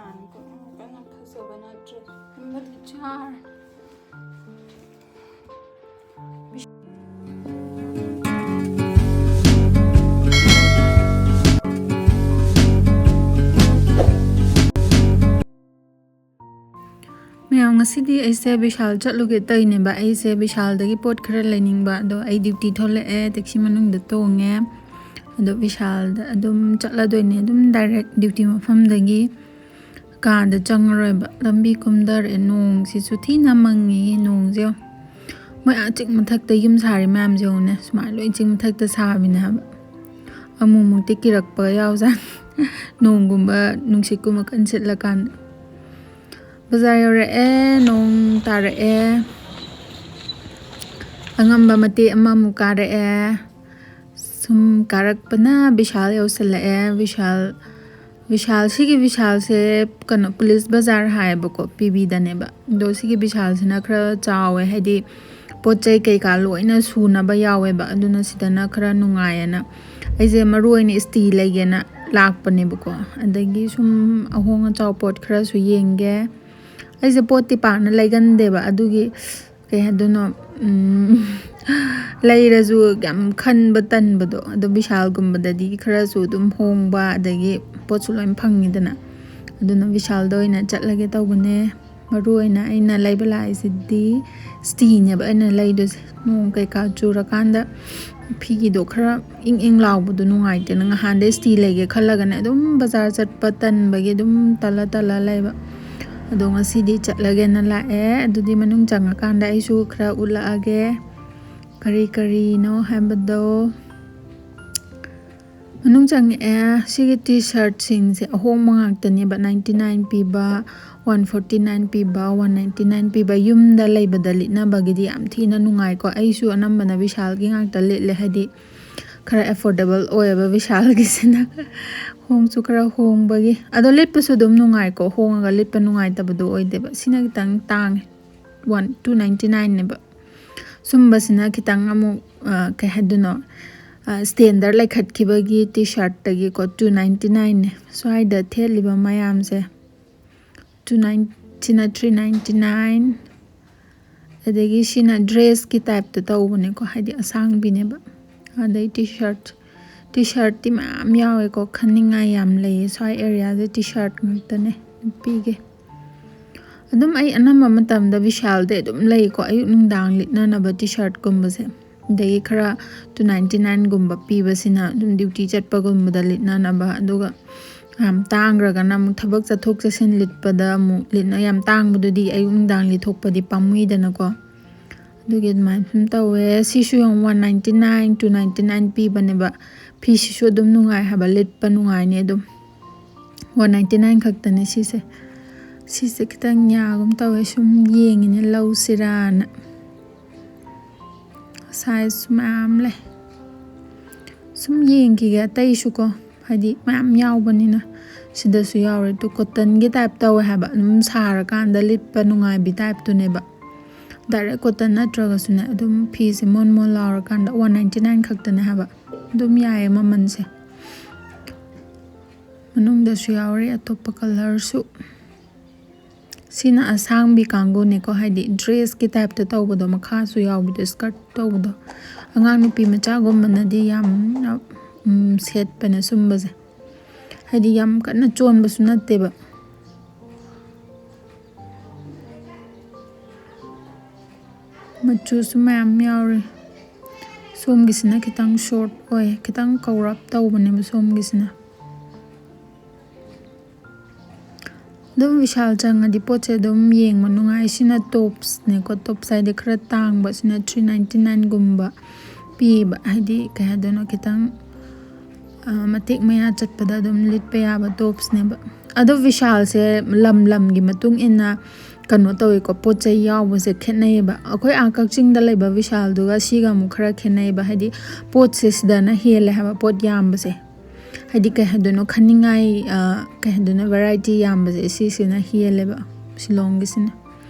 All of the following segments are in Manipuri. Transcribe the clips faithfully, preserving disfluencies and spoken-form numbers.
ꯀꯩꯅꯣ ꯐꯖꯕ ꯅꯠꯇ꯭ꯔꯦ꯫ ꯑꯃꯗꯤ ꯆꯥꯔꯦ꯫ ꯃꯌꯥꯝ, ꯉꯁꯤꯗꯤ ꯑꯩꯁꯦ ꯕꯤꯁꯥꯜ ꯆꯠꯂꯨꯒꯦ ꯇꯧꯔꯤꯅꯦꯕ꯫ ꯑꯩꯁꯦ ꯕꯤꯁꯥꯜꯗꯒꯤ ꯄꯣꯠ ꯈꯔ ꯂꯩꯅꯤꯡꯕ, ꯑꯗꯣ ꯑꯩ ꯗ꯭ꯌꯨꯇꯤ ꯊꯣꯛꯂꯛꯑꯦ, ꯇꯦꯛꯁꯤ ꯃꯅꯨꯡꯗ ꯇꯣꯡꯉꯦ꯫ ꯑꯗꯣ ꯕꯤꯁꯥꯜꯗ ꯑꯗꯨꯝ ꯆꯠꯂꯗꯣꯏꯅꯦ, ꯑꯗꯨꯝ ꯗꯥꯏꯔꯦꯛ ꯗ꯭ꯌꯨꯇꯤ ꯃꯐꯝꯗꯒꯤ꯫ ꯀꯥꯗ ꯆꯪꯉꯔꯣꯏꯕ꯫ ꯂꯝꯕꯤ ꯀꯨꯝꯊꯔꯛꯑꯦ꯫ ꯅꯣꯡꯁꯤꯁꯨ ꯊꯤꯅ ꯃꯪꯉꯤ꯫ ꯅꯣꯡꯁꯦ ꯌꯦꯡꯉꯣ꯫ ꯃꯣꯏ ꯑꯥ ꯆꯤꯡ ꯃꯊꯛꯇ ꯌꯨꯝ ꯁꯥꯔꯤ ꯃꯌꯥꯝꯁꯦ ꯌꯦꯡꯉꯨꯅꯦ꯫ ꯁꯨꯃꯥꯏꯅ ꯂꯣꯏ ꯆꯤꯡ ꯃꯊꯛꯇ ꯁꯥꯕꯤꯅꯦ ꯍꯥꯏꯕ꯫ ꯑꯃꯨꯛꯃꯨꯛꯇꯤ ꯀꯤꯔꯛꯄꯒ ꯌꯥꯎꯖꯥꯠꯅꯤ꯫ ꯅꯣꯡꯒꯨꯝꯕ, ꯅꯨꯡꯁꯤꯠꯀꯨꯝꯕ ꯀꯟꯅ ꯁꯤꯠꯂꯀꯥꯟꯗ꯫ ꯕꯖꯥꯔ ꯌꯧꯔꯛꯑꯦ꯫ ꯅꯣꯡ ꯇꯥꯔꯛꯑꯦ꯫ ꯑꯉꯝꯕ ꯃꯇꯦꯛ ꯑꯃꯃꯨꯛ ꯀꯥꯔꯛꯑꯦ꯫ ꯁꯨꯝ ꯀꯥꯔꯛꯄꯅ ꯕꯤꯁꯥꯜ ꯌꯧꯁꯜꯂꯛꯑꯦ꯫ ꯕꯤꯁꯥꯜ, ꯕꯤꯁꯥꯜ, ꯁꯤꯒꯤ ꯕꯤꯁꯥꯜꯁꯦ ꯀꯩꯅꯣ, ꯄꯨꯂꯤꯁ ꯕꯖꯥꯔ ꯍꯥꯏꯌꯦꯕꯀꯣ, ꯄꯤ ꯕꯤꯗꯅꯦꯕ꯫ ꯑꯗꯣ ꯁꯤꯒꯤ ꯕꯤꯁꯥꯜꯁꯤꯅ ꯈꯔ ꯆꯥꯎꯋꯦ, ꯍꯥꯏꯗꯤ ꯄꯣꯠ ꯆꯩ ꯀꯩꯀꯥ ꯂꯣꯏꯅ ꯁꯨꯅꯕ ꯌꯥꯎꯋꯦꯕ꯫ ꯑꯗꯨꯅ ꯁꯤꯗꯅ ꯈꯔ ꯅꯨꯡꯉꯥꯏꯌꯦꯅ ꯑꯩꯁꯦ ꯃꯔꯨ ꯑꯣꯏꯅ ꯏꯁꯇꯤ ꯂꯩꯒꯦꯅ ꯂꯥꯛꯄꯅꯦꯕꯀꯣ꯫ ꯑꯗꯒꯤ ꯁꯨꯝ ꯑꯍꯣꯡ ꯑꯆꯥꯎ ꯄꯣꯠ ꯈꯔꯁꯨ ꯌꯦꯡꯒꯦ꯫ ꯑꯩꯁꯦ ꯄꯣꯠꯇꯤ ꯄꯥꯛꯅ ꯂꯩꯒꯟꯗꯦꯕ, ꯑꯗꯨꯒꯤ ꯀꯩ ꯍꯥꯏꯗꯣꯏꯅꯣ, ꯎꯝ, ꯂꯩꯔꯁꯨ ꯌꯥꯝ ꯈꯟꯕ ꯇꯟꯕꯗꯣ꯫ ꯑꯗꯣ ꯕꯤꯁꯥꯜꯒꯨꯝꯕꯗꯗꯤ ꯈꯔꯁꯨ ꯑꯗꯨꯝ ꯍꯣꯡꯕ, ꯑꯗꯒꯤ ꯄꯣꯠꯁꯨ ꯂꯣꯏ ꯐꯪꯉꯤꯗꯅ꯫ ꯑꯗꯨꯅ ꯕꯤꯁꯥꯜꯗ ꯑꯣꯏꯅ ꯆꯠꯂꯒꯦ ꯇꯧꯕꯅꯦ꯫ ꯃꯔꯨ ꯑꯣꯏꯅ ꯑꯩꯅ ꯂꯩꯕ ꯂꯥꯛꯏꯁꯤꯗꯤ ꯏꯁꯇꯤꯅꯦꯕ ꯑꯩꯅ ꯂꯩꯗꯣꯏꯁꯦ꯫ ꯅꯣꯡ ꯀꯩꯀꯥ ꯆꯨꯔꯀꯥꯟꯗ ꯐꯤꯒꯤꯗꯣ ꯈꯔ ꯏꯪ ꯏꯪ ꯂꯥꯎꯕꯗꯣ ꯅꯨꯡꯉꯥꯏꯇꯦꯅ, ꯅꯍꯥꯟꯗꯩ ꯏꯁꯇꯤ ꯂꯩꯒꯦ ꯈꯜꯂꯒꯅꯦ ꯑꯗꯨꯝ ꯕꯖꯥꯔ ꯆꯠꯄ ꯇꯟꯕꯒꯤ ꯑꯗꯨꯝ ꯇꯜꯂ ꯇꯜꯂ ꯂꯩꯕ꯫ ꯑꯗꯣ ꯉꯁꯤꯗꯤ ꯆꯠꯂꯒꯦꯅ ꯂꯥꯛꯑꯦ꯫ ꯑꯗꯨꯗꯤ ꯃꯅꯨꯡ ꯆꯪꯉꯀꯥꯟꯗ ꯑꯩꯁꯨ ꯈꯔ ꯎꯠꯂꯛꯑꯒꯦ, ꯀꯔꯤ ꯀꯔꯤꯅꯣ ꯍꯥꯏꯕꯗꯣ꯫ ꯃꯅꯨꯡ ꯆꯪꯉꯛꯑꯦ꯫ ꯁꯤꯒꯤ ꯇꯤ ꯁꯥꯔꯠꯁꯤꯡꯁꯦ ꯑꯍꯣꯡꯕ ꯉꯥꯛꯇꯅꯦꯕ, ninety nine ꯄꯤꯕ, one forty nine ꯄꯤꯕ, one ninety nine ꯄꯤꯕ꯫ ꯌꯨꯝꯗ ꯂꯩꯕꯗ ꯂꯤꯠꯅꯕꯒꯤꯗꯤ ꯌꯥꯝ ꯊꯤꯅ ꯅꯨꯡꯉꯥꯏꯀꯣ꯫ ꯑꯩꯁꯨ ꯑꯅꯝꯕꯅ ꯕꯤꯁꯥꯜꯒꯤ ꯉꯥꯛꯇ ꯂꯤꯠꯂꯦ, ꯍꯥꯏꯗꯤ ꯈꯔ affordable ꯑꯣꯏꯌꯦꯕ ꯕꯤꯁꯥꯜꯒꯤꯁꯤꯅ꯫ ꯍꯣꯡꯁꯨ ꯈꯔ ꯍꯣꯡꯕꯒꯤ꯫ ꯑꯗꯣ ꯂꯤꯠꯄꯁꯨ ꯑꯗꯨꯝ ꯅꯨꯡꯉꯥꯏꯀꯣ, ꯍꯣꯡꯉꯒ ꯂꯤꯠꯄ ꯅꯨꯡꯉꯥꯏꯇꯕꯗꯣ ꯑꯣꯏꯗꯦꯕ꯫ ꯁꯤꯅ ꯈꯤꯇꯪ ꯇꯥꯡꯉꯦ, one, two ninety nineꯅꯦꯕ꯫ ꯁꯨꯝꯕꯁꯤꯅ ꯈꯤꯇꯪ ꯑꯃꯨꯛ, ꯑ, ꯀꯩ ꯍꯥꯏꯗꯣꯏꯅꯣ, ꯑ, standard ꯂꯩꯈꯠꯈꯤꯕꯒꯤ ꯇꯤ ꯁꯥꯔꯠꯇꯒꯤꯀꯣ, two ninety nineꯅꯦ꯫ ꯁ꯭ꯋꯥꯏꯗ ꯊꯦꯠꯂꯤꯕ ꯃꯌꯥꯝꯁꯦ ꯇꯨ ꯅꯥꯏꯟ ꯁꯤꯅ ꯊ꯭ꯔꯤ ꯅꯥꯏꯟꯇꯤ ꯅꯥꯏꯟ꯫ ꯑꯗꯒꯤ ꯁꯤꯅ ꯗ꯭ꯔꯦꯁꯀꯤ ꯇꯥꯏꯞꯇ ꯇꯧꯕꯅꯦꯀꯣ, ꯍꯥꯏꯗꯤ ꯑꯁꯥꯡꯕꯤꯅꯦꯕ꯫ ꯑꯗꯩ ꯇꯤ ꯁꯥꯔꯠ ꯇꯤ ꯁꯥꯔꯠꯇꯤ ꯃꯌꯥꯝ ꯌꯥꯎꯋꯦꯀꯣ, ꯈꯟꯅꯤꯡꯉꯥꯏ ꯌꯥꯝ ꯂꯩꯌꯦ꯫ ꯁ꯭ꯋꯥꯏ ꯑꯦꯔꯤꯌꯥꯁꯦ ꯇꯤ ꯁꯥꯔꯠ ꯉꯥꯛꯇꯅꯦ ꯅꯨꯄꯤꯒꯤ꯫ ꯑꯗꯨꯝ ꯑꯩ ꯑꯅꯝꯕ ꯃꯇꯝꯗ ꯕꯤꯁꯥꯜꯗ ꯑꯗꯨꯝ ꯂꯩꯀꯣ, ꯑꯌꯨꯛ ꯅꯨꯡꯗꯥꯡ ꯂꯤꯠꯅꯅꯕ ꯇꯤ ꯁꯥꯔꯠꯀꯨꯝꯕꯁꯦ꯫ ꯑꯗꯒꯤ ꯈꯔ ꯇꯨ ꯅꯥꯏꯟꯇꯤ ꯅꯥꯏꯟꯒꯨꯝꯕ ꯄꯤꯕꯁꯤꯅ ꯑꯗꯨꯝ ꯗ꯭ꯌꯨꯇꯤ ꯆꯠꯄꯒꯨꯝꯕꯗ ꯂꯤꯠꯅꯅꯕ꯫ ꯑꯗꯨꯒ ꯌꯥꯝ ꯇꯥꯡꯈ꯭ꯔꯒꯅ ꯑꯃꯨꯛ ꯊꯕꯛ ꯆꯠꯊꯣꯛ ꯆꯠꯁꯤꯟ ꯂꯤꯠꯄꯗ ꯑꯃꯨꯛ ꯂꯤꯠꯅ, ꯌꯥꯝ ꯇꯥꯡꯕꯗꯨꯗꯤ ꯑꯌꯨꯛ ꯅꯨꯡꯗꯥꯡ ꯂꯤꯠꯊꯣꯛꯄꯗꯤ ꯄꯥꯝꯃꯨꯏꯗꯅꯀꯣ꯫ ꯑꯗꯨꯒꯤ ꯑꯗꯨꯃꯥꯏꯅ ꯁꯨꯝ ꯇꯧꯋꯦ꯫ ꯁꯤꯁꯨ ꯌꯦꯡꯉꯨ, one ninety nine, two ninety nine ꯄꯤꯕꯅꯦꯕ꯫ ꯐꯤꯁꯤꯁꯨ ꯑꯗꯨꯝ ꯅꯨꯡꯉꯥꯏ ꯍꯥꯏꯕ, ꯂꯤꯠꯄ ꯅꯨꯡꯉꯥꯏꯅꯤ ꯑꯗꯨꯝ꯫ ꯋꯥꯟ ꯅꯥꯏꯟꯇꯤ ꯅꯥꯏꯟ ꯈꯛꯇꯅꯦ ꯁꯤꯁꯦ꯫ ꯁꯤꯁꯦ ꯈꯤꯇꯪ ꯌꯥꯒꯨꯝ ꯇꯧꯋꯦ, ꯁꯨꯝ ꯌꯦꯡꯉꯤꯅꯦ ꯂꯧꯁꯤꯔꯥꯅ꯫ ꯁꯥꯏꯖꯁꯨ ꯃꯌꯥꯝ ꯂꯩ꯫ ꯁꯨꯝ ꯌꯦꯡꯈꯤꯒꯦ ꯑꯇꯩꯁꯨꯀꯣ, ꯍꯥꯏꯗꯤ ꯃꯌꯥꯝ ꯌꯥꯎꯕꯅꯤꯅ꯫ ꯁꯤꯗꯁꯨ ꯌꯥꯎꯔꯦ꯫ ꯑꯗꯨ ꯀꯣꯇꯟꯒꯤ ꯇꯥꯏꯞ ꯇꯧꯋꯦ ꯍꯥꯏꯕ, ꯑꯗꯨꯝ ꯁꯥꯔꯀꯥꯟꯗ ꯂꯤꯠꯄ ꯅꯨꯡꯉꯥꯏꯕꯤ ꯇꯥꯏꯞꯇꯨꯅꯦꯕ꯫ ꯗꯥꯏꯔꯦꯛ ꯀꯣꯇꯟ ꯅꯠꯇ꯭ꯔꯒꯁꯨꯅꯦ, ꯑꯗꯨꯝ ꯐꯤꯁꯦ ꯃꯣꯟ ꯃꯣꯟ ꯂꯥꯎꯔꯀꯥꯟꯗ ꯋꯥꯟ ꯅꯥꯏꯟꯇꯤ ꯅꯥꯏꯟ ꯈꯛꯇꯅꯦ ꯍꯥꯏꯕ꯫ ꯑꯗꯨꯝ ꯌꯥꯏꯌꯦ ꯃꯃꯜꯁꯦ꯫ ꯃꯅꯨꯡꯗꯁꯨ ꯌꯥꯎꯔꯦ ꯑꯇꯣꯞꯄ ꯀꯂꯔꯁꯨ꯫ ꯁꯤꯅ ꯑꯁꯥꯡꯕꯤ ꯀꯥꯡꯕꯨꯅꯦꯀꯣ, ꯍꯥꯏꯗꯤ ꯗ꯭ꯔꯦꯁꯀꯤ ꯇꯥꯏꯞꯇ ꯇꯧꯕꯗꯣ, ꯃꯈꯥꯁꯨ ꯌꯥꯎꯕꯗꯣ, ꯁ꯭ꯀꯔꯠ ꯇꯧꯕꯗꯣ꯫ ꯑꯉꯥꯡ ꯅꯨꯄꯤ ꯃꯆꯥꯒꯨꯝꯕꯅꯗꯤ ꯌꯥꯝꯅ, ꯎꯝ, ꯁꯦꯠꯄꯅꯦ ꯁꯨꯝꯕꯁꯦ꯫ ꯍꯥꯏꯗꯤ ꯌꯥꯝ ꯀꯟꯅ ꯆꯣꯟꯕꯁꯨ ꯅꯠꯇꯦꯕ꯫ ꯃꯆꯨꯁꯨ ꯃꯌꯥꯝ ꯌꯥꯎꯔꯤ꯫ ꯁꯣꯝꯒꯤꯁꯤꯅ ꯈꯤꯇꯪ ꯁꯣꯔꯠ ꯑꯣꯏ, ꯈꯤꯇꯪ ꯀꯧꯔꯞ ꯇꯧꯕꯅꯦꯕ ꯁꯣꯝꯒꯤꯁꯤꯅ꯫ ꯑꯗꯨꯝ ꯕꯤꯁꯥꯜ ꯆꯪꯉꯗꯤ ꯄꯣꯠꯁꯦ ꯑꯗꯨꯝ ꯌꯦꯡꯕ ꯅꯨꯡꯉꯥꯏ꯫ ꯁꯤꯅ ꯇꯣꯞꯁꯅꯦꯀꯣ, ꯇꯣꯞꯁ ꯍꯥꯏꯗꯤ ꯈꯔ ꯇꯥꯡꯕ꯫ ꯁꯤꯅ ꯊ꯭ꯔꯤ ꯅꯥꯏꯟꯇꯤ ꯅꯥꯏꯟꯒꯨꯝꯕ ꯄꯤꯕ, ꯍꯥꯏꯗꯤ ꯀꯩ ꯍꯥꯏꯗꯣꯏꯅꯣ, ꯈꯤꯇꯪ, ꯑ, ꯃꯇꯦꯛ ꯃꯌꯥ ꯆꯠꯄꯗ ꯑꯗꯨꯝ ꯂꯤꯠꯄ ꯌꯥꯕ ꯇꯣꯞꯁꯅꯦꯕ꯫ ꯑꯗꯣ ꯕꯤꯁꯥꯜꯁꯦ ꯂꯝ ꯂꯝꯒꯤ ꯃꯇꯨꯡ ꯏꯟꯅ ꯀꯩꯅꯣ ꯇꯧꯋꯦꯀꯣ, ꯄꯣꯠ ꯆꯩ ꯌꯥꯎꯕꯁꯦ ꯈꯦꯠꯅꯩꯌꯦꯕ꯫ ꯑꯩꯈꯣꯏ ꯑꯥ ꯀꯛꯆꯤꯡꯗ ꯂꯩꯕ ꯕꯤꯁꯥꯜꯗꯨꯒ ꯁꯤꯒ ꯑꯃꯨꯛ ꯈꯔ ꯈꯦꯠꯅꯩꯌꯦꯕ, ꯍꯥꯏꯗꯤ ꯄꯣꯠꯁꯦ ꯁꯤꯗꯅ ꯍꯦꯜꯂꯦ ꯍꯥꯏꯕ ꯄꯣꯠ ꯌꯥꯝꯕꯁꯦ꯫ ꯍꯥꯏꯗꯤ ꯀꯩ ꯍꯥꯏꯗꯣꯏꯅꯣ, ꯈꯟꯅꯤꯡꯉꯥꯏ, ꯑ, ꯀꯩ ꯍꯥꯏꯗꯣꯏꯅꯣ, ꯚꯦꯔꯥꯏꯇꯤ ꯌꯥꯝꯕꯁꯦ ꯁꯤꯁꯤꯅ ꯍꯦꯜꯂꯦꯕ, ꯁꯤꯂꯣꯡꯒꯤꯁꯤꯅ꯫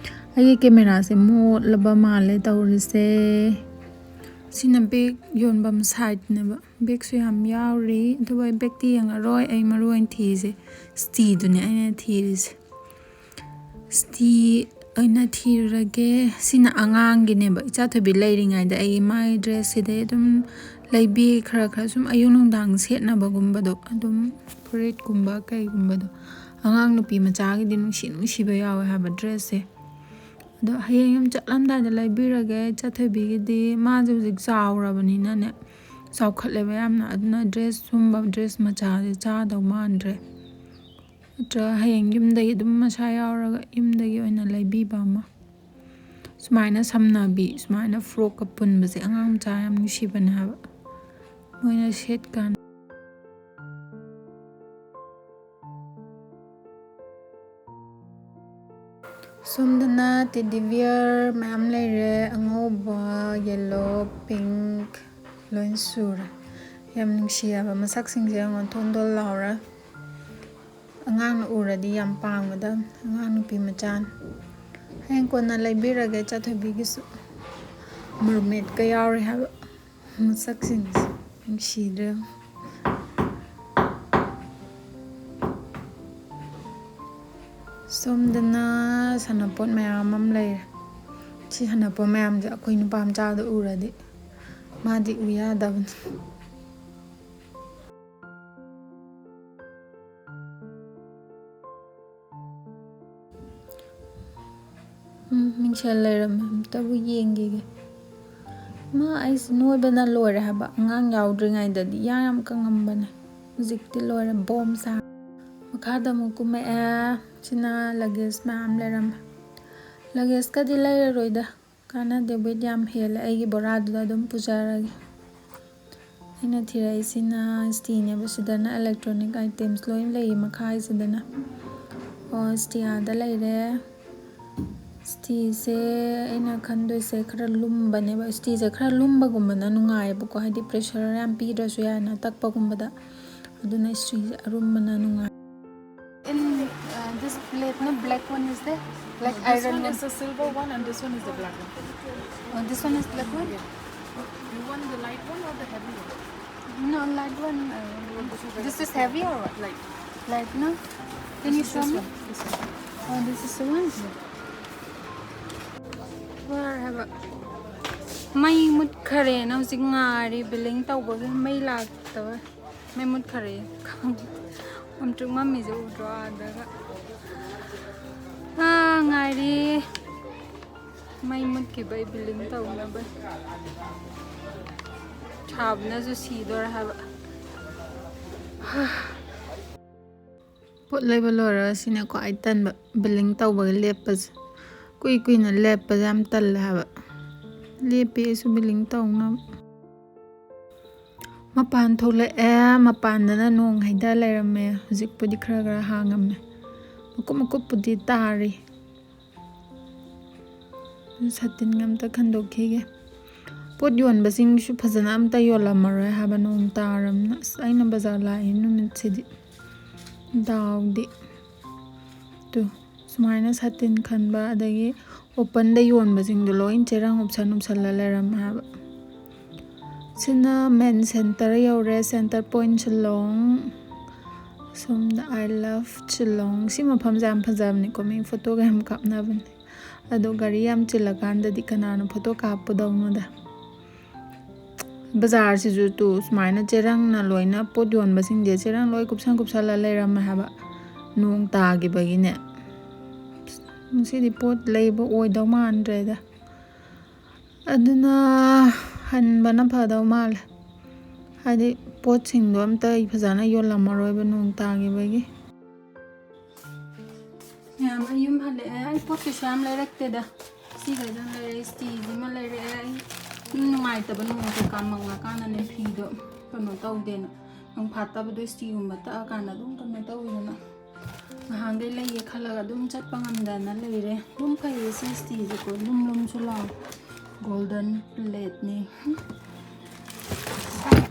ꯑꯩꯒꯤ ꯀꯦꯃꯦꯔꯥꯁꯦ ꯃꯣꯠꯂꯕ ꯃꯥꯜꯂꯦ ꯇꯧꯔꯤꯁꯦ꯫ ꯁꯤꯅ ꯕꯦꯒ ꯌꯣꯟꯐꯝ ꯁꯥꯏꯠꯅꯦꯕ꯫ ꯕꯦꯒꯁꯨ ꯌꯥꯝ ꯌꯥꯎꯔꯤ, ꯑꯗꯨꯕꯨ ꯑꯩ ꯕꯦꯒꯇꯤ ꯌꯦꯡꯉꯔꯣꯏ꯫ ꯑꯩ ꯃꯔꯨ ꯑꯣꯏꯅ ꯊꯤꯔꯤꯁꯦ ꯁ꯭ꯇꯤꯗꯨꯅꯦ ꯑꯩꯅ ꯊꯤꯔꯤꯁꯦ꯫ ꯁꯤꯇꯤ ꯑꯣꯏꯅ ꯊꯤꯔꯨꯔꯒꯦ꯫ ꯁꯤꯅ ꯑꯉꯥꯡꯒꯤꯅꯦꯕ꯫ ꯏꯆꯥ ꯊꯣꯏꯕꯤ ꯂꯩꯔꯤꯉꯩꯗ ꯑꯩ ꯃꯥꯒꯤ ꯗ꯭ꯔꯦꯁꯁꯤꯗꯩ ꯑꯗꯨꯝ ꯂꯩꯕꯤ, ꯈꯔ ꯈꯔ ꯁꯨꯝ ꯑꯌꯨꯛ ꯅꯨꯡꯗꯥꯡ ꯁꯦꯠꯅꯕꯒꯨꯝꯕꯗꯣ, ꯑꯗꯨꯝ ꯐꯨꯔꯤꯠꯀꯨꯝꯕ ꯀꯩꯒꯨꯝꯕꯗꯣ꯫ ꯑꯉꯥꯡ ꯅꯨꯄꯤ ꯃꯆꯥꯒꯤꯗꯤ ꯅꯨꯡꯁꯤ ꯅꯨꯡꯁꯤꯕ ꯌꯥꯎꯋꯦ ꯍꯥꯏꯕ ꯗ꯭ꯔꯦꯁꯁꯦ꯫ ꯑꯗꯣ ꯍꯌꯦꯡ ꯌꯨꯝ ꯆꯠꯂꯝꯗꯥꯏꯗ ꯂꯩꯕꯤꯔꯒꯦ꯫ ꯏꯆꯥ ꯊꯣꯏꯕꯤꯒꯤꯗꯤ ꯃꯥꯁꯦ ꯍꯧꯖꯤꯛ ꯆꯥꯎꯔꯕꯅꯤꯅꯅꯦ, ꯆꯥꯎꯈꯠꯂꯦꯕ ꯌꯥꯝꯅ꯫ ꯑꯗꯨꯅ ꯗ꯭ꯔꯦꯁ ꯁꯨꯝꯕ, ꯗ꯭ꯔꯦꯁ ꯃꯆꯥꯁꯦ ꯆꯥꯗꯧ ꯃꯥꯟꯗ꯭ꯔꯦ꯫ ꯅꯠꯇ꯭ꯔꯒ ꯍꯌꯦꯡ ꯌꯨꯝꯗꯒꯤ ꯑꯗꯨꯝ ꯃꯁꯥ ꯌꯥꯎꯔꯒ ꯌꯨꯝꯗꯒꯤ ꯑꯣꯏꯅ ꯂꯩꯕꯤꯕ ꯑꯃ꯫ ꯁꯨꯃꯥꯏꯅ ꯁꯝꯅꯕꯤ, ꯁꯨꯃꯥꯏꯅ ꯐ꯭ꯔꯣꯛꯀ ꯄꯨꯟꯕꯁꯦ ꯑꯉꯥꯡ ꯃꯆꯥ ꯌꯥꯝ ꯅꯨꯡꯁꯤꯕꯅꯦ ꯍꯥꯏꯕ, ꯃꯣꯏꯅ ꯁꯦꯠꯀꯥꯟꯗ꯫ ꯁꯣꯝꯗꯅ ꯇꯦꯗꯤ ꯕꯤꯌꯔ ꯃꯌꯥꯝ ꯂꯩꯔꯦ, ꯑꯉꯧꯕ, ꯌꯦꯜꯂꯣ, ꯄꯤꯡꯛ, ꯂꯣꯏ ꯁꯨꯔꯦ꯫ ꯌꯥꯝ ꯅꯨꯡꯁꯤ ꯍꯥꯏꯕ ꯃꯁꯛꯁꯤꯡꯁꯦ ꯌꯦꯡꯉꯣ, ꯊꯣꯟ ꯊꯣꯟ ꯂꯥꯎꯔ꯫ ꯑꯉꯥꯡꯅ ꯎꯔꯗꯤ ꯌꯥꯝ ꯄꯥꯝꯒꯗꯕꯅꯤ, ꯑꯉꯥꯡ ꯅꯨꯄꯤ ꯃꯆꯥꯅ꯫ ꯍꯌꯦꯡ ꯀꯣꯟꯅ ꯂꯩꯕꯤꯔꯒꯦ ꯏꯆꯥ ꯊꯣꯏꯕꯤꯒꯤꯁꯨ꯫ ꯃꯔꯃꯦꯠꯀ ꯌꯥꯎꯔꯤ ꯍꯥꯏꯕ꯫ ꯃꯁꯛꯁꯤꯡꯁꯦ ꯅꯨꯡꯁꯤꯗ꯭ꯔꯥ? ꯁꯣꯝꯗꯅ ꯁꯥꯟꯅꯄꯣꯠ ꯃꯌꯥꯝ ꯑꯃ ꯂꯩꯔꯦ꯫ ꯁꯤ ꯁꯥꯟꯅꯄꯣꯠ ꯃꯌꯥꯝꯁꯦ ꯑꯩꯈꯣꯏ ꯅꯨꯄꯥ ꯃꯆꯥꯗ ꯎꯔꯗꯤ ꯃꯥꯗꯤ ꯎ ꯌꯥꯗꯕꯅꯤ꯫ ꯎꯝ, ꯃꯤꯡꯁꯦꯜ ꯂꯩꯔꯝꯃꯦ, ꯑꯝꯇꯕꯨ ꯌꯦꯡꯈꯤꯒꯦ꯫ ꯃꯥ, ꯑꯩꯁꯦ ꯅꯣꯏꯕꯅ ꯂꯣꯏꯔꯦ ꯍꯥꯏꯕ꯫ ꯑꯉꯥꯡ ꯌꯥꯎꯗ꯭ꯔꯤꯉꯩꯗꯗꯤ ꯌꯥ ꯌꯥꯝ ꯀꯪꯉꯝꯕꯅꯦ, ꯍꯧꯖꯤꯛꯇꯤ ꯂꯣꯏꯔꯦ, ꯕꯣꯝ ꯁꯥ꯫ ꯃꯈꯥꯗ ꯑꯃꯨꯛ ꯀꯨꯝꯃꯛꯑꯦ꯫ ꯁꯤꯅ ꯂꯒꯦꯖ ꯃꯌꯥꯝ ꯂꯩꯔꯝꯃꯦ꯫ ꯂꯒꯦꯖꯀꯗꯤ ꯂꯩꯔꯔꯣꯏꯗ, ꯀꯥꯟꯅꯗꯦ, ꯋꯦꯠ ꯌꯥꯝ ꯍꯦꯜꯂꯦ꯫ ꯑꯩꯒꯤ ꯕꯣꯔꯥꯗꯨꯗ ꯑꯗꯨꯝ ꯄꯨꯖꯔꯒꯦ꯫ ꯑꯩꯅ ꯊꯤꯔꯛꯏꯁꯤꯅ ꯁꯤꯇꯤꯅꯦꯕ꯫ ꯁꯤꯗꯅ electronic items ꯂꯣꯏ ꯂꯩꯌꯦ ꯃꯈꯥꯁꯤꯗꯅ꯫ ꯑꯣ, ꯁꯤꯇꯤ ꯑꯥꯗ ꯂꯩꯔꯦ꯫ ꯁꯤꯇꯤꯁꯦ ꯑꯩꯅ ꯈꯟꯗꯣꯏꯁꯦ ꯈꯔ ꯂꯨꯝꯕꯅꯦꯕ꯫ ꯁꯤꯇꯤꯁꯦ ꯈꯔ ꯂꯨꯝꯕꯒꯨꯝꯕꯅ ꯅꯨꯡꯉꯥꯏꯌꯦꯕꯀꯣ, ꯍꯥꯏꯗꯤ pressure ꯌꯥꯝ ꯄꯤꯗ꯭ꯔꯁꯨ ꯌꯥꯏꯅ ꯇꯛꯄꯒꯨꯝꯕꯗ꯫ ꯑꯗꯨꯅ ꯁꯤꯇꯤꯁꯦ ꯑꯔꯨꯝꯕꯅ ꯅꯨꯡꯉꯥꯏ꯫ In, uh, this plate, no, black one is there? Black No, this iron one one? is the silver one and this one is the black one. Oh, this one is black one? You want the light one or the heavy one? No, light one. Uh, this is heavy or what? Light. Light, no? Can you This is show this me? One. This one. Oh, this is the one. Where have I? ꯃꯩ ꯃꯨꯠꯈꯔꯦꯅ ꯍꯧꯖꯤꯛ ꯉꯥꯏꯔꯤ, ꯕꯤꯂꯤꯡ ꯇꯧꯕꯒꯤ ꯃꯩ ꯂꯥꯛꯇꯕ꯫ ꯃꯩ ꯃꯨꯠꯈꯔꯦ꯫ ꯑꯝꯇ꯭ꯔꯨꯛ ꯃꯝꯃꯤꯁꯦ ꯎꯗ꯭ꯔꯣ? ꯑꯥꯗꯒ꯫ ꯑꯥ, ꯉꯥꯏꯔꯤ꯫ ꯃꯩ ꯃꯨꯠꯈꯤꯕꯩ ꯕꯤꯂꯤꯡ ꯇꯧꯅꯕ꯫ ꯁꯥꯕꯅꯁꯨ ꯁꯤꯗꯣꯔꯦ ꯍꯥꯏꯕ꯫ ꯄꯣꯠ ꯂꯩꯕ ꯂꯣꯏꯔꯒ ꯁꯤꯅ ꯈ꯭ꯋꯥꯏ ꯇꯟꯕ, ꯕꯤꯂꯤꯡ ꯇꯧꯕꯒꯤ ꯂꯦꯞꯄꯁꯦ꯫ ꯀꯨꯏ ꯀꯨꯏꯅ ꯂꯦꯞꯄꯁꯦ ꯌꯥꯝ ꯇꯜꯂꯦ ꯍꯥꯏꯕ꯫ ꯂꯦꯞꯄꯤ ꯑꯩꯁꯨ ꯕꯤꯂꯤꯡ ꯇꯧꯅꯕ꯫ ꯃꯄꯥꯟ ꯊꯣꯛꯂꯛꯑꯦ, ꯃꯄꯥꯟꯗꯅ ꯅꯣꯡ ꯍꯩꯗ ꯂꯩꯔꯝꯃꯦ꯫ ꯍꯧꯖꯤꯛꯄꯨꯗꯤ ꯈꯔ ꯈꯔ ꯍꯥꯡꯉꯝꯃꯦ꯫ ꯃꯀꯨꯞ ꯃꯀꯨꯞꯄꯨꯗꯤ ꯇꯥꯔꯤ꯫ ꯁꯥꯇꯤꯟꯒ ꯑꯝꯇ ꯈꯟꯗꯣꯛꯈꯤꯒꯦ꯫ ꯄꯣꯠ ꯌꯣꯟꯕꯁꯤꯡꯁꯨ ꯐꯖꯅ ꯑꯝꯇ ꯌꯣꯜꯂꯝꯃꯔꯣꯏ ꯍꯥꯏꯕ, ꯅꯣꯡ ꯇꯥꯔꯝꯅ꯫ ꯑꯁ, ꯑꯩꯅ ꯕꯖꯥꯔ ꯂꯥꯛꯏ ꯅꯨꯃꯤꯠꯁꯤꯗꯤ꯫ ꯗꯥꯎꯗꯤ꯫ ꯇꯨ, ꯁꯨꯃꯥꯏꯅ ꯁꯥꯇꯤꯟ ꯈꯟꯕ, ꯑꯗꯒꯤ openꯗ ꯌꯣꯟꯕꯁꯤꯡꯗꯣ ꯂꯣꯏ ꯆꯦꯔꯪ ꯎꯞꯁꯟ ꯎꯞꯁꯜꯂ ꯂꯩꯔꯝꯃꯦ ꯍꯥꯏꯕ꯫ ꯁꯤꯅ main centre ꯌꯧꯔꯦ, centre point Shillong꯫ ꯁꯣꯝꯗ "I love Shillong"꯫ ꯁꯤ ꯃꯐꯝꯁꯦ ꯌꯥꯝ ꯐꯖꯕꯅꯤꯀꯣ, ꯃꯤ ꯐꯣꯇꯣꯒ ꯌꯥꯝ ꯀꯥꯞꯅꯕꯅꯦ꯫ ꯑꯗꯣ ꯒꯥꯔꯤ ꯌꯥꯝ ꯆꯤꯜꯂꯀꯥꯟꯗꯗꯤ ꯀꯅꯥꯅ ꯐꯣꯇꯣ ꯀꯥꯞꯄꯨꯗꯧꯅꯣꯗ꯫ ꯕꯖꯥꯔꯁꯤꯁꯨ ꯇꯨ ꯁꯨꯃꯥꯏꯅ ꯆꯦꯔꯪꯅ ꯂꯣꯏꯅ, ꯄꯣꯠ ꯌꯣꯟꯕꯁꯤꯡꯁꯦ ꯆꯦꯔꯪ ꯂꯣꯏ ꯀꯨꯞꯁꯟ ꯀꯨꯞꯁꯜꯂ ꯂꯩꯔꯝꯃꯦ ꯍꯥꯏꯕ, ꯅꯣꯡ ꯇꯥꯈꯤꯕꯒꯤꯅꯦ꯫ ꯉꯁꯤꯗꯤ ꯄꯣꯠ ꯂꯩꯕ ꯑꯣꯏꯗꯧ ꯃꯥꯟꯗ꯭ꯔꯦꯗ꯫ ꯑꯗꯨꯅ ꯍꯟꯕꯅ ꯐꯗꯧ ꯃꯥꯜꯂꯦ, ꯍꯥꯏꯗꯤ ꯄꯣꯠꯁꯤꯡꯗꯣ ꯑꯝꯇ ꯑꯩ ꯐꯖꯅ ꯌꯣꯜꯂꯝꯃꯔꯣꯏꯕ ꯅꯣꯡ ꯇꯥꯈꯤꯕꯒꯤ꯫ ꯃꯌꯥꯝ, ꯑꯩ ꯌꯨꯝ ꯍꯜꯂꯛꯑꯦ꯫ ꯑꯩ ꯄꯣꯠ ꯀꯩꯁꯨ ꯌꯥꯝ ꯂꯩꯔꯛꯇꯦꯗ꯫ ꯁꯤꯈꯩꯗꯪ ꯂꯩꯔꯛꯑꯦ, ꯁ꯭ꯇꯤꯁꯤꯃ ꯂꯩꯔꯛꯑꯦ꯫ ꯑꯩ ꯁꯨꯝ ꯅꯨꯡꯉꯥꯏꯇꯕ, ꯅꯣꯡ ꯀꯩꯀꯥ ꯃꯪꯉꯀꯥꯟꯗꯅꯦ ꯐꯤꯗꯣ ꯀꯩꯅꯣ ꯇꯧꯗꯦꯅ꯫ ꯅꯣꯡ ꯐꯥꯠꯇꯕꯗꯣ ꯁ꯭ꯇꯤꯒꯨꯝꯕ ꯇꯛꯑꯀꯥꯟꯗ ꯑꯗꯨꯝ ꯀꯩꯅꯣ ꯇꯧꯋꯤꯗꯅ꯫ ꯅꯍꯥꯟꯈꯩ ꯂꯩꯒꯦ ꯈꯜꯂꯒ ꯑꯗꯨꯝ ꯆꯠꯄ ꯉꯝꯗꯅ ꯂꯩꯔꯦ꯫ ꯑꯗꯨꯝ ꯐꯩꯌꯦ ꯁꯤ ꯁ꯭ꯇꯤꯁꯦꯀꯣ, ꯂꯨꯝ ꯂꯨꯝꯁꯨ ꯂꯥꯎ꯫ Golden plateꯅꯤ꯫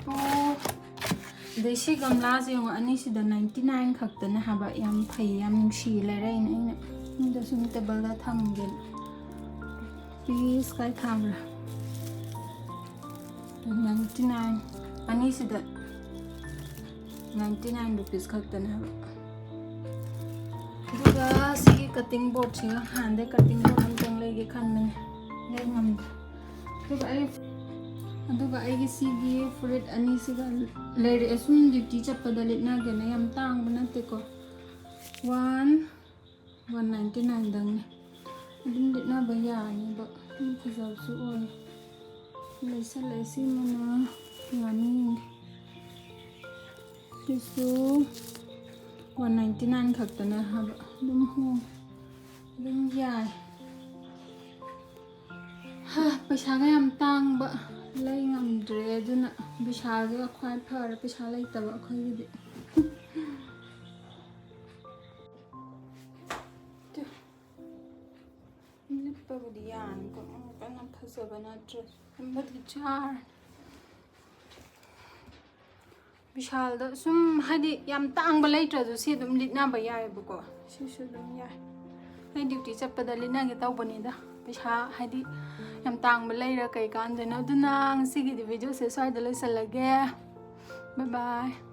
ꯑꯣ, ꯑꯗꯩ ꯁꯤ ꯒꯝꯂꯥꯁꯦ ꯌꯦꯡꯉꯣ, ꯑꯅꯤꯁꯤꯗ ninety nine ꯈꯛꯇꯅꯦ ꯍꯥꯏꯕ꯫ ꯌꯥꯝ ꯐꯩ, ꯌꯥꯝ ꯅꯨꯡꯁꯤ ꯂꯩꯔꯛꯏꯅꯦ ꯑꯩꯅ꯫ ꯌꯨꯝꯗ ꯁꯨꯝ tableꯗ ꯊꯝꯒꯦꯅ꯫ ꯄꯤꯁ ꯀꯥꯏ ꯊꯥꯕ꯭ꯔꯥ? Ninety nine꯫ ꯑꯅꯤꯁꯤꯗ ninety nine rupees ꯈꯛꯇꯅꯦ ꯍꯥꯏꯕ꯫ ꯑꯗꯨꯒ ꯁꯤꯒꯤ cutting boardꯁꯤꯒ, ꯍꯥꯟꯅꯗꯩ cutting board ꯑꯝꯇꯪ ꯂꯩꯒꯦ ꯈꯟꯕꯅꯦ, ꯂꯩ ꯉꯝꯗ꯭ꯔꯦ꯫ ꯑꯗꯨꯒ ꯑꯩ, ꯑꯗꯨꯒ ꯑꯩꯒꯤ ꯁꯤꯒꯤ ꯐꯨꯔꯤꯠ ꯑꯅꯤꯁꯤꯒ ꯂꯩꯔꯛꯑꯦ, ꯁꯨꯝ duty ꯆꯠꯄꯗ ꯂꯤꯠꯅꯒꯦꯅ꯫ ꯌꯥꯝ ꯇꯥꯡꯕ ꯅꯠꯇꯦꯀꯣ, one one ninety nineꯗꯪꯅꯦ꯫ ꯑꯗꯨꯝ ꯂꯤꯠꯅꯕ ꯌꯥꯔꯅꯤꯕ, ꯑꯗꯨꯝ ꯐꯖꯕꯁꯨ ꯑꯣꯏ꯫ ꯂꯩꯁꯜꯂꯛꯑꯦ꯫ ꯁꯤꯃꯅ ꯌꯥꯅꯤ ꯌꯦꯡꯒꯦ꯫ ꯁꯤꯁꯨ one ninety nine ꯈꯛꯇꯅꯦ ꯍꯥꯏꯕ, ꯑꯗꯨꯝ ꯍꯣꯡꯉꯦ, ꯑꯗꯨꯝ ꯌꯥꯏ꯫ ꯍꯥ, ꯄꯩꯁꯥꯒ ꯌꯥꯝ ꯇꯥꯡꯕ ꯂꯩ ꯉꯝꯗ꯭ꯔꯦ, ꯑꯗꯨꯅ ꯕꯤꯁꯥꯜꯒ ꯈ꯭ꯋꯥꯏ ꯐꯔꯦ, ꯄꯩꯁꯥ ꯂꯩꯇꯕ ꯑꯩꯈꯣꯏꯒꯤꯗꯤ꯫ ꯂꯤꯠꯄꯕꯨꯗꯤ ꯌꯥꯅꯤꯀꯣ, ꯌꯥꯝ ꯀꯟꯅ ꯐꯖꯕ ꯅꯠꯇ꯭ꯔꯁꯨ꯫ ꯑꯃꯗꯤ ꯆꯥꯔꯦ꯫ ꯕꯤꯁꯥꯜꯗ ꯁꯨꯝ, ꯍꯥꯏꯗꯤ, ꯌꯥꯝ ꯇꯥꯡꯕ ꯂꯩꯇ꯭ꯔꯁꯨ ꯁꯤ ꯑꯗꯨꯝ ꯂꯤꯠꯅꯕ ꯌꯥꯏꯑꯕꯀꯣ꯫ ꯁꯤꯁꯨ ꯑꯗꯨꯝ ꯌꯥꯏ꯫ ꯑꯩ duty ꯆꯠꯄꯗ ꯂꯤꯠꯅꯒꯦ ꯇꯧꯕꯅꯤꯗ꯫ ꯄꯩꯁꯥ, ꯍꯥꯏꯗꯤ, ꯌꯥꯝ ꯇꯥꯡꯕ ꯂꯩꯔ ꯀꯩ ꯀꯥꯟꯗꯣꯏꯅꯣ? ꯑꯗꯨꯅ ꯉꯁꯤꯒꯤꯗꯤ videoꯁꯦ ꯁ꯭ꯋꯥꯏꯗ ꯂꯣꯏꯁꯤꯜꯂꯒꯦ꯫ Bye bye꯫